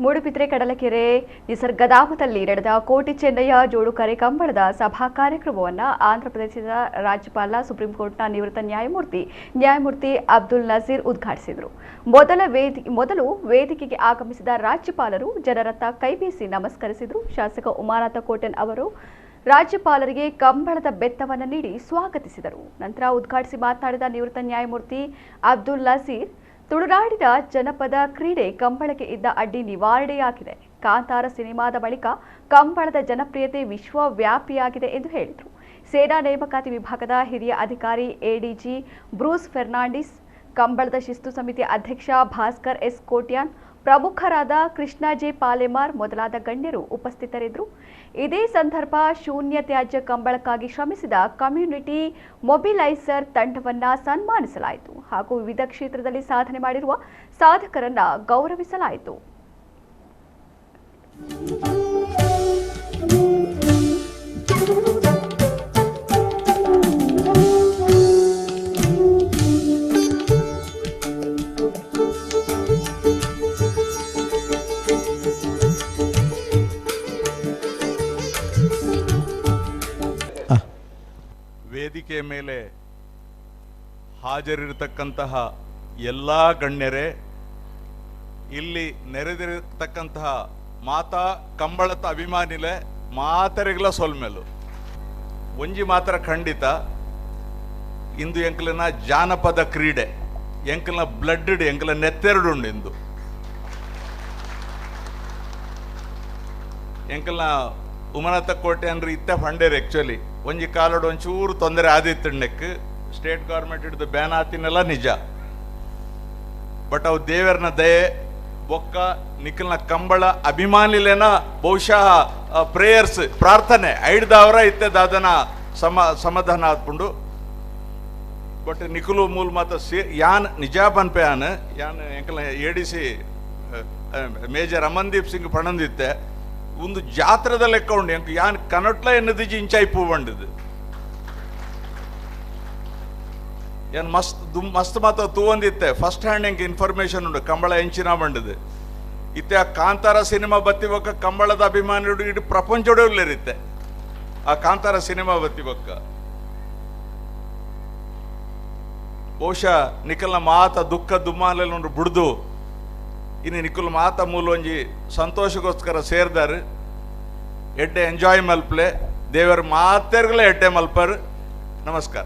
ಮೂಡುಬಿದ್ರೆ ಕಡಲಕೆರೆ ನಿಸರ್ಗಧಾಮದಲ್ಲಿ ನಡೆದ ಕೋಟಿ ಚೆನ್ನಯ್ಯ ಜೋಡುಕರೆ ಕಂಬಳದ ಸಭಾ ಕಾರ್ಯಕ್ರಮವನ್ನು ಆಂಧ್ರಪ್ರದೇಶದ ರಾಜ್ಯಪಾಲ, ಸುಪ್ರೀಂ ಕೋರ್ಟ್ನ ನಿವೃತ್ತ ನ್ಯಾಯಮೂರ್ತಿ ನ್ಯಾಯಮೂರ್ತಿ ಅಬ್ದುಲ್ ನಜೀರ್ ಉದ್ಘಾಟಿಸಿದರು. ಮೊದಲು ವೇದಿಕೆಗೆ ಆಗಮಿಸಿದ ರಾಜ್ಯಪಾಲರು ಜನರತ್ತ ಕೈಬೀಸಿ ನಮಸ್ಕರಿಸಿದರು. ಶಾಸಕ ಉಮಾನಾಥ ಕೋಟೆನ್ ಅವರು ರಾಜ್ಯಪಾಲರಿಗೆ ಕಂಬಳದ ಬೆತ್ತವನ್ನು ನೀಡಿ ಸ್ವಾಗತಿಸಿದರು. ನಂತರ ಉದ್ಘಾಟಿಸಿ ಮಾತನಾಡಿದ ನಿವೃತ್ತ ನ್ಯಾಯಮೂರ್ತಿ ಅಬ್ದುಲ್ ನಜೀರ್, ತುಳುನಾಡಿನ ಜನಪದ ಕ್ರೀಡೆ ಕಂಬಳಕ್ಕೆ ಇದ್ದ ಅಡ್ಡಿ ನಿವಾರಣೆಯಾಗಿದೆ. ಕಾಂತಾರ ಸಿನಿಮಾದ ಬಳಿಕ ಕಂಬಳದ ಜನಪ್ರಿಯತೆ ವಿಶ್ವವ್ಯಾಪಿಯಾಗಿದೆ ಎಂದು ಹೇಳಿದರು. ಸೇನಾ ನೇಮಕಾತಿ ವಿಭಾಗದ ಹಿರಿಯ ಅಧಿಕಾರಿ ಎಡಿಜಿ ಬ್ರೂಸ್ ಫೆರ್ನಾಂಡಿಸ್, ಕಂಬಳದ ಶಿಸ್ತು ಸಮಿತಿ ಅಧ್ಯಕ್ಷ ಭಾಸ್ಕರ್ ಎಸ್ ಕೋಟ್ಯಾನ್, ಪ್ರಮುಖರಾದ ಕೃಷ್ಣ ಜೆ ಪಾಲೆಮಾರ್ ಮೊದಲಾದ ಗಣ್ಯರು ಉಪಸ್ಥಿತರಿದ್ದರು. ಇದೇ ಸಂದರ್ಭ ಶೂನ್ಯ ತ್ಯಾಜ್ಯ ಕಂಬಳಕ್ಕಾಗಿ ಶ್ರಮಿಸಿದ ಕಮ್ಯುನಿಟಿ ಮೊಬಿಲೈಸರ್ ತಂಡವನ್ನು ಸನ್ಮಾನಿಸಲಾಯಿತು ಹಾಗೂ ವಿವಿಧ ಕ್ಷೇತ್ರದಲ್ಲಿ ಸಾಧನೆ ಮಾಡಿರುವ ಸಾಧಕರನ್ನ ಗೌರವಿಸಲಾಯಿತು. ವೇದಿಕೆಯ ಮೇಲೆ ಹಾಜರಿರತಕ್ಕಂತಹ ಎಲ್ಲ ಗಣ್ಯರೇ, ಇಲ್ಲಿ ನೆರೆದಿರತಕ್ಕಂತಹ ಮಾತಾ ಕಂಬಳದ ಅಭಿಮಾನಿಲೆ ಮಾತರಿಗಳ ಸೊಲ್ಮೆಲು ಒಂಜಿ ಮಾತ್ರ ಖಂಡಿತ ಇಂದು ಎಂಕಲಿನ ಜಾನಪದ ಕ್ರೀಡೆ ಎಂಕಲ್ನ ಬ್ಲಡ್ ಎಂಕಲ ನೆತ್ತೆರಡುಂಡು. ಇಂದು ಎಂಕಲ್ನ ಉಮನಾಥ ಕೋಟೆ ಅಂದ್ರೆ ಇತ್ತ ಫಂಡೇರು ಆ್ಯಕ್ಚುಲಿ ಒಂಜಿ ಕಾಲೋಡು ಒಂಚೂರು ತೊಂದರೆ ಆದಿತ್ತಣ್ಣಕ್ಕೆ ಸ್ಟೇಟ್ ಗೌರ್ಮೆಂಟ್ ಹಿಡಿದು ಬ್ಯಾನ್ ಆತಿನೆಲ್ಲ ನಿಜ. ಬಟ್ ಅವು ದೇವರನ ದಯೆ ಬೊಕ್ಕ ನಿಖಲ್ನ ಕಂಬಳ ಅಭಿಮಾನಿಲೇನ ಬಹುಶಃ ಪ್ರೇಯರ್ಸ್ ಪ್ರಾರ್ಥನೆ ಐಡ್ದವರ ಇತ್ತೆ ದಾದನ ಸಮಾಧಾನ ಆತ್ಕೊಂಡು. ಬಟ್ ನಿಖಲು ಮೂಲ ಮಾತ ಸೇ ಯಾನ್ ನಿಜ ಪನ್ಪೆ ಯಾನ್ ಯಾನ್ ಎಂಕಲ್ನ A D C major Amandeep Singh ಪಣಂದಿತ್ತೆ ಒಂದು ಜಾತ್ರದ ಲೆಕ್ಕ ಉಂಡು. ಎಂಕ್ ಯಾನ್ ಕನಟ್ಲ ಎನ್ನದಿಜಿ ಇಂಚಾಯಿ ಪೂ ಬಂಡಿದ್ದು ಏನ್ ಮಸ್ತ್ ಮಸ್ತ್ ಮಾತ ತೂವಂದಿತ್ತೆ. ಫಸ್ಟ್ ಹ್ಯಾಂಡ್ ಎಂಕ್ ಇನ್ಫಾರ್ಮೇಶನ್ ಉಂಡು ಕಂಬಳ ಎಂಚಿನ ಬಂಡಿದ್ದು. ಇತ್ತೆ ಆ ಕಾಂತಾರ ಸಿನಿಮಾ ಬತ್ತಿಬೊಕ್ಕ ಕಂಬಳದ ಅಭಿಮಾನಿಗಳು ಇಡೀ ಪ್ರಪಂಚೋಡೆ ಉಲ್ಲೇರಿತ್ತೆ ಆ ಕಾಂತಾರ ಸಿನಿಮಾ ಬತ್ತಿಬೊಕ್ಕ. ಬಹುಶಃ ನಿಖಲ್ನ ಮಾತ ದುಃಖ ದುಮ್ಮಾಲೆಲ್ಲ ಬುಡ್ದು ಇನ್ನು ನಿಖಲ್ ಮಾತ ಮೂಲೊಂಜಿ ಸಂತೋಷಕ್ಕೋಸ್ಕರ ಸೇರ್ದಾರು. ಎಡ್ಡೆ ಎಂಜಾಯ್ ಮಲ್ಪ್ಲೆ ದೇವರ ಮಾತೆರ್ಗಲೇ ಎಡ್ಡೆ ಮಲ್ಪರ್. ನಮಸ್ಕಾರ.